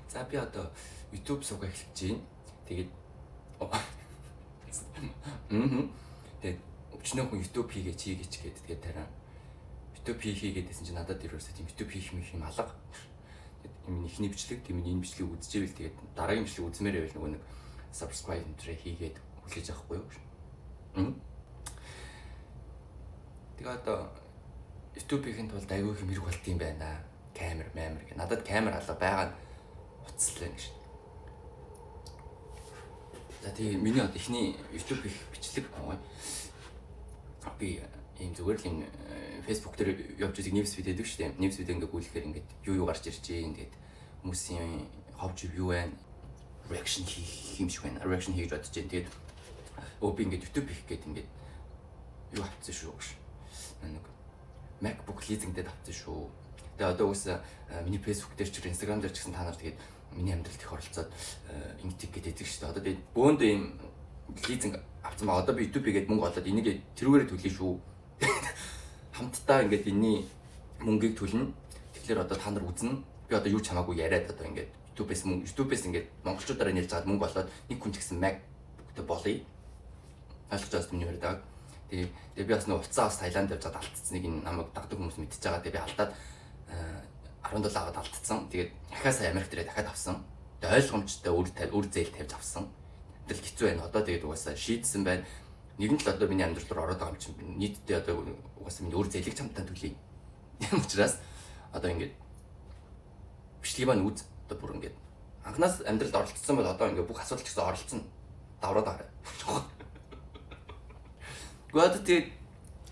За, би одоо YouTube сувг эхэлж байна. Тэгээд Тэгээд өчнөө хүн YouTube хийгээч, хийгээч гэдэг. Тэгээд тарай YouTube хийгээд байсан чинь надад ерөөсөө тийм YouTube хийх юм алга. Тэгээд юм эхний бичлэг, тийм энэ бичлэгийг үзчихвэл тэгээд дараагийн бичлэг үзмээр байвал нөгөө нэг subscribe энэ хийгээд хүлээж авахгүй юу? Тэгээ одоо YouTube хийхин тулд аягүй их хэрэг болт юм байна. Камер, мамер гэх. Надад камер алга байгаа нь утас л гэж. За, тэгээ миний одоо эхний YouTube хийх бичлэг би ийм зүгээр л юм Facebook дээр явж байгаа news feed гэдэг шүү дээ. News feed ингээ гүйлэхээр ингээд юу юу гарч ирж байна. Тэгээд хүмүүсийн ховж юу байна? Reaction хийх юм шиг байна. Reaction хийж бодож байна. Тэгээд өө, би ингээд YouTube хийх гээд ингээд юу авчихсан шүү гэж. Нэг MacBook leasing дээр авчихсан шүү. Тэгээ одоо үгүй миний Facebook дээр ч, Instagram дээр ч гэсэн та нар тэгээд миний амьдралд их оролцоод ингэдэг гэдэг шүү дээ. Одоо тэгээд бөөндөө ийм leasing авсан ба одоо би YouTube хийгээд мөнгө олоод энийг тэрүүгээрээ төлнө шүү. Хамтдаа ингээд энэний мөнгийг төлнө. Тэгэхээр одоо та нар үзнэ. Би одоо юу ч хамаагүй яриад одоо ингээд YouTube-ээс мөнгө, YouTube-ээс ингээд монголчуудаараа нэрж аваад мөнгө олоод нэг хүн ч гэсэн MacBook-тэй болъё. Ойлгож байгаа юм яриад байгаа. Тэгээ би бас нэг утсаа бас Таиланд явж байгаад алдчихсныг энэ намайг дагдаг хүмүүс мэдчихэж байгаа. Тэгээ би алдаад 17 аваад алдчихсан. Тэгээд дахиад сая Америк дээрээ дахиад авсан. Тэгээ ойлгомжтой үр зээл тавьж авсан. Тэгэл хэцүү байна. Одоо тэгээд угаасаа шийдсэн байна. Нэгэн л одоо миний амьдрал руу ороод байгаа юм чинь нийтдээ одоо угаасаа миний үр зээлийг чамтаа төлөе. Тийм учраас одоо ингээд бичлэгийг маань үз. Одоо бүр ингээд анханаас амьдралд оролцсон бол одоо ингээд бүх асуудал ч гэсэн оролцсон. Давраад байгаа. Гэхдээ одоо тэгээд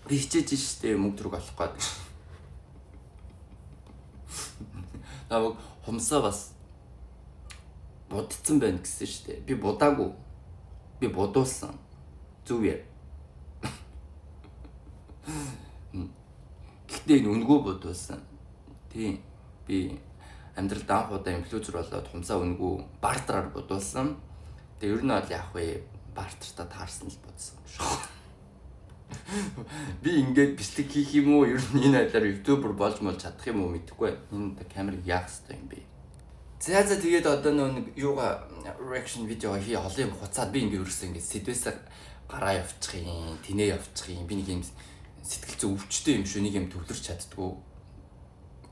би хичээж штэ, мөнгө төгрөг олох гээд. Намайг хумсаа бас будцсан байна гэсэн штэ. Би будаагүй. Би будуулсан. Зөв яа. Гэхдээ энэ үнэгүй будуулсан. Тийм. Би амьдралд анх удаа influencer болоод хумсаа үнэгүй бартераар будуулсан. Тэгээ ер нь бол яах вэ? Бартертаа таарсан л будсан. Би ингээд бичлэг хийх юм уу? Ер нь энэ байдлаар YouTuber болж молж чадах юм уу, мэдэхгүй. Энэ камерыг яах ёстой юм бэ? За, тэгээд одоо нөө нэг юугаа reaction видео хий, олон юм хуцаад би ингээд ерөөсөө ингээд сэдвээсээ гараа явчих юм, тэнээ явчих юм. Би нэг юм сэтгэл зүйн өвчтэй юм шүү, нэг юм төвлөрч чаддгүй.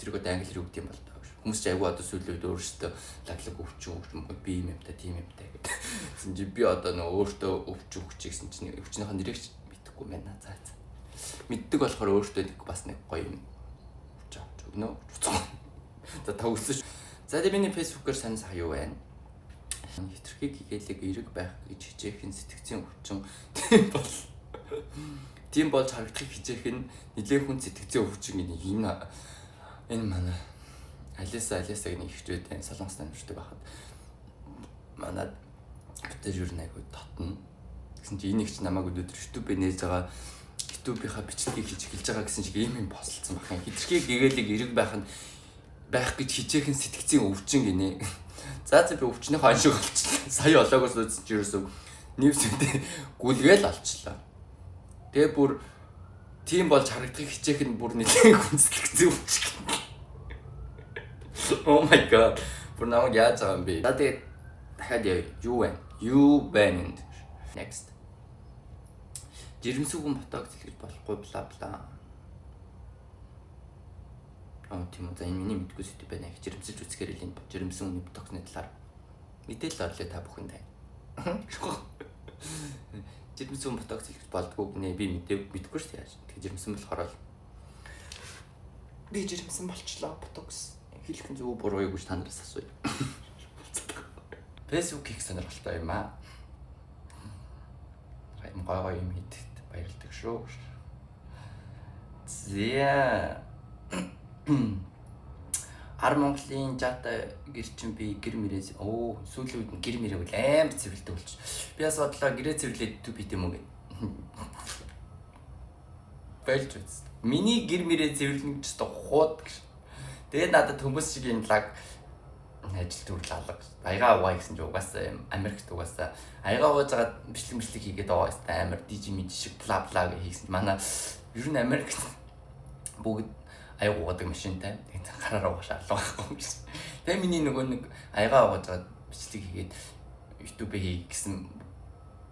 Тэр одоо англиэр юу гэдэг юм бол таа. Хүмүүс ч айгүй одоо сүүлийн үед өөрсдөө лаглаг өвчин өвчин би юм юмтай, тийм юмтай гэдэг. Тэгсэн чи би одоо нөө өөртөө өвчин өгч гэсэн чинь өвчнийхөө нэрийг ч мэдэхгүй байна. За. Мэддэг болохоор өөртөө нэг бас нэг гоё юм өвч авч өгнө. За, төгссөн. За, тэгээ миний Facebook-оор сайн сая юу байна? Хитрхи гэгээлэг эерэг байх гэж хичээх нь сэтгэцийн өвчин тийм бол тийм болж харагдахыг хичээх нь нэлээд хүн сэтгэцийн өвчин гэнэ. Энэ манай Алиса гэх нэг ихчүүд байна. Солонгост амьдардаг байхад манад битэр юу нэг татна. Тэгсэн чи энэ их чи намайг өнөөдөр YouTube-ыг нээж байгаа, YouTube-ийнхаа бичлэгийг хийж эхэлж байгаа гэсэн шиг ийм юм босолцсон байх юм. Хитрхи гэгээлэг эерэг байх нь байх гэж хичээх нь сэтгэцийн өвчин гинэ. За, би өвчнийхөө хань шиг болчихлоо. Сая олоогоос үзсэн чи ерөөсөө news үүдээ гүлгээл олчлоо. Тэгээ бүр тийм болж харагдахыг хичээх нь бүр нэлээд хүнслэгцэн өвчин. Oh my God. Бүр намайг яаж байгаа юм бэ? За, тэгээ дахиад юу вэ? Юу байна энд? Next. Жирэмсүүгэн ботокс хэлж болохгүй бла бла. Аа, тийм үү. За, энэ миний мэдгүй сэдв байна. Их жирэмсэж үзэхээр л энэ жирэмсэн хүний ботоксны талаар мэдээлэл орлоо та бүхэндээ. Жирэмсэн ботокс хэлж болдгоо гинэ, би мэдэхгүй шүү дээ. Тэгээ жирэмсэн болохоор л би жирэмсэн болчлоо, ботокс хэлэх нь зөв буруу юу гэж та нараас асууя. Facebook хийх сонирхолтой юм аа. Юм гой гой юм хийдэд баярлдаг шүү. За. Ар Монголын жата гэр чин би гэр мөрөөс оо, сүүлийн үед гэр мөрөө бол амар цэвэрлдэг болчих. Би бас бодлоо гэрээ цэвэрлээд YouTube хийх юм уу гэд. Болж үз. Миний гэр мөрөө цэвэрлэнэ гэж ч хууд гэж. Тэгээд надад хүмүүс шиг энэ лаг ажил төрөл алга. Аягаа угаа гэсэн чи угаасаа Америкт угаасаа аягаа ууж байгаа бичлэг хийгээд байгаа юм, амар дижи мижи шиг бла бла гэх хийсэн. Манай ер нь Америкт бүгд Аяг угаадаг машинтай. Тэгээд гараараа угаах шаардлага байхгүй юм шиг. Тэгээ миний нөгөө нэг аягаа угааж байгаа бичлэг хийгээд YouTube хий гэсэн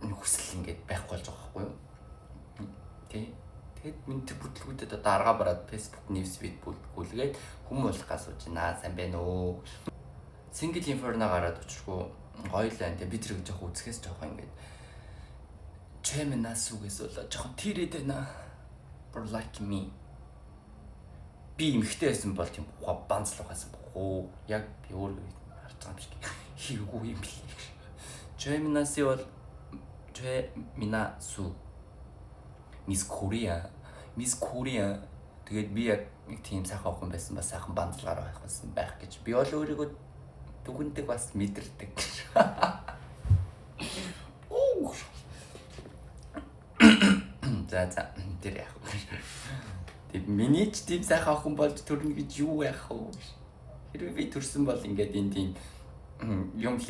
хүсэл ингээд байхгүй болж байгаа байхгүй юу? Тэ. Тэгэд минь тэр бүтлгүүдэд одоо аргаа бараад Facebook news feed бүлгээд хүмүүс болох асууж байна. Сайн байна уу? Single Inferno гараад учиргүй гоё л байна. Тэгээ би тэрийг жоох үзэхээс жоох ингээд Чэмэнасүгээс болоо жоохон тэрээд байна. For like me. Би эмхтэй байсан бол тийм банцлах байсан бохоо. Яг би өөрөө харж байгаа юм шиг хийгээгүй юм билээ. Чэмэнаси бол Чэминасу Miss Korea, Miss Korea. Тэгээд би яг нэг тийм сайхан охин байсан ба сайхан банзлгаар байх байсан байх гэж би бол өөрийгөө дүгндэг, бас мэдэрдэг. Оо. За, тэр яах вэ? Тэг миний ч тийм сайхан охин болж төрнө гэж юу яах вэ? Хэрвээ би төрсөн бол ингээд энэ тийм юм л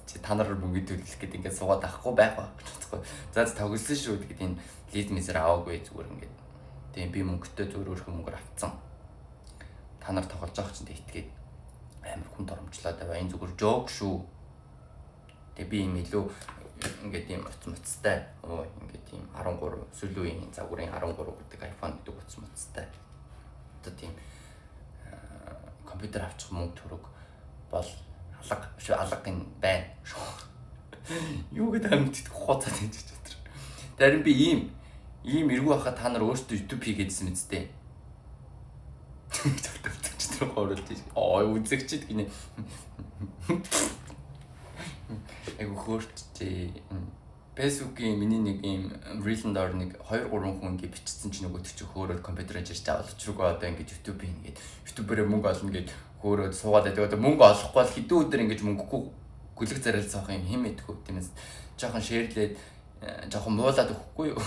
чи та нар мөнгө төлөх гэдэг ингээд суугаад авахгүй байх ба. За, тоглосон шүү. Тэгэд энэ лид мисэр аваагүй, зүгээр ингээд тийм би мөнгөтэй зүгээр өөрхөн мөнгөөр авцсан. Та нар тоглож байгаа чинь итгээд амар хүн доромжлоод байва. Энэ зүгээр joke шүү. Тэгээ би юм илүү ингээд ийм утас муцтай. Оо, ингээд ийм 13 сүүлийн үеийн загварын 13 гэдэг iPhone гэдэг утас муцтай. Одоо тийм компьютер авчих мөнгө төрөг бол алга шүү, алга юм байна. Юу гэдэг юм тэтгэх хуцаад энэ ч өтер. Харин би ийм эргүү байхад та нар өөрсдөө YouTube хийгээдсэн мэт дээ. Үзэгч тэр гооруулж. Аа, үзэгчд гинэ. Айгу хөөрчжээ. Facebook-ийн миний нэг ийм reel-нд ор нэг 2 3 хүн ингэ бичсэн чинь нөгөөдөг чи хөөрөөд компьютерээр жирч авал учиргүй одоо ингэж YouTube ингээд YouTube-ээрээ мөнгө олно гэж хөөрөөд суугаад байдаг. Одоо мөнгө олохгүй бол хэдэн өдөр ингэж мөнгөгүй гүлэг зарилцах юм хэм мэдгүй. Тиймээс жоохон share-лээд, жоохон муулаад өгөхгүй юу?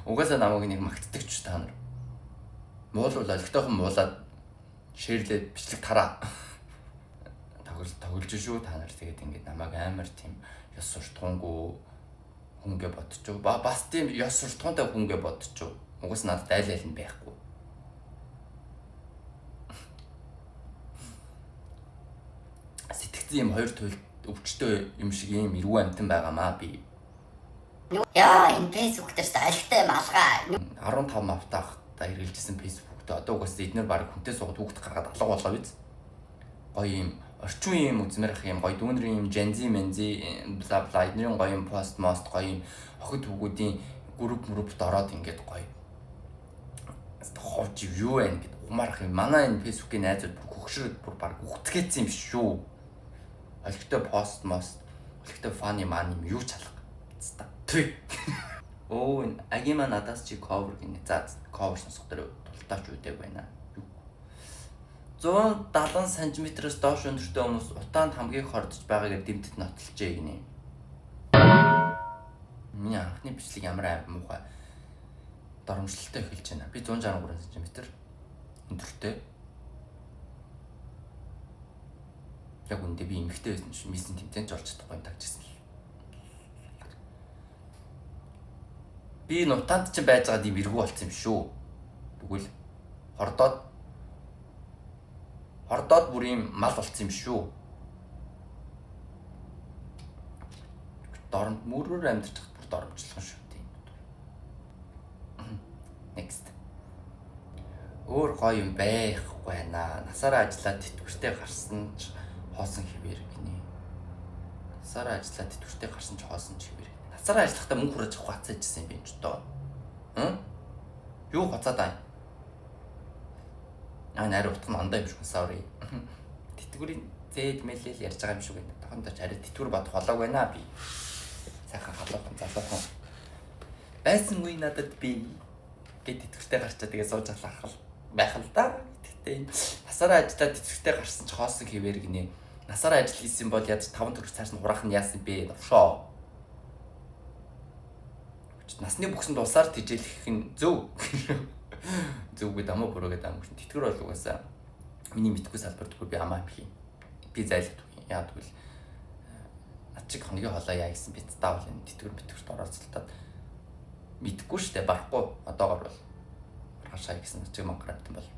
Угаасаа намайг нэг магтдаг ч та нар. Муулвал олигтойхон муулаад share-лээд бичлэг тараа. Тоглож шүү та нар, тэгээд ингээд намайг амар тийм ёс суртахуунгүй хүнгээ бодчих. Бас тийм ёс суртахуунтай хүнгээ бодчих. Угаас надад айл айл нь байхгүй. Сэтгцэн юм хоёр туйл өвчтөй юм шиг юм эрүү амтан байгаамаа би. Яа, энэ Facebook дээр алигтай юм алгаа. 15 мавтаах та хэрэгжилсэн Facebook-т одоо угаас эднэр баг хүнтэй суугаад хүүхд гаргаад алга болоо биз. Гоё юм орчин үеийн юм үзмэр ах юм гоё дүүнрийн юм жанзи мензи бла бла эднэрийн гоё юм пост мост гоё юм охид хүүгүүдийн групп мөрөпт ороод ингээд гоё ховж юу вэ гэд умаарах юм. Манай энэ Facebook-ийн найзууд бүр хөгшрөөд бүр баг үхтгэцсэн юм шүү. Олигтой пост мост, олигтой funny man юм юу ч алга. Цта. Тү. Оо, энэ агима надаас чи cover гинэ. За, cover сонсох дээр тултаач үдэг байна. 170 см-аас доош өндөртэй хүмүүс утаанд хамгийн хордож байгаагаар дэмтэд нотолжээ гинэ. Миний анхны бичлэг ямар аим муухай доромжлолтой эхэлж байна. Би 163 см өндөртэй. Яг үндэ би эмэгтэй байсан чинь мисийн тэмцээнд орж чадахгүй юм тагжсэн. Би нутаанд ч байж байгаад юм эргүү болсон юм шүү. Тэгвэл хордоод бүр юм мал болсон юм шүү. Доромж мөрөөр амьдарч хат бүр доромжлох шүү тийм. Next. Өөр гоё юм байхгүй байна. Насаараа ажиллаад тэтгэвртэй гарсан ч хоосон хിവэр гинэ. Насаараа ажиллаад тэтгэвртэй гарсан ч хоосон ч хിവэр. Насаараа ажиллахдаа мөнгө хурааж хугацаажсэн юм би ч доо. Хм? Юу хуцаад аа? Аа, нарийн утга нь ондоо юм шиг, sorry. Тэтгэврийн зээл мэлэл ярьж байгаа юм шиг байна. Тохондоо ч арай тэтгэвэр бодох болоог байна би. Сайхан халуухан залуухан байсангүй надад би гэд тэтгэвртэй гарчаа тэгээ сууж алах байх л да. Тэгтээ энэ насаараа ажиллаад тэтгэвртэй гарсан ч хоосон хэвээр гинэ. Насаараа ажил хийсэн бол яаж 5 төгрөг цааш нь хураах нь яасан бэ? Новшоо. Насны бүхсэнд улсаар тэжээлэх нь зөв. Зөв гэдэг амуу буруу гэдэг амгүй. Тэтгэвэр бол угаасаа миний мэдгүй салбар тэгвэл би амаа амх юм. Би зайлах юм. Яа тэгвэл над чиг хоногийн хоолой яа гэсэн би заавал энэ тэтгэвэр мэтгэврт оролцолтоод мэдгүй штэ, барахгүй одоогор бол маргааш хай гэсэн над чиг мангар амтан бол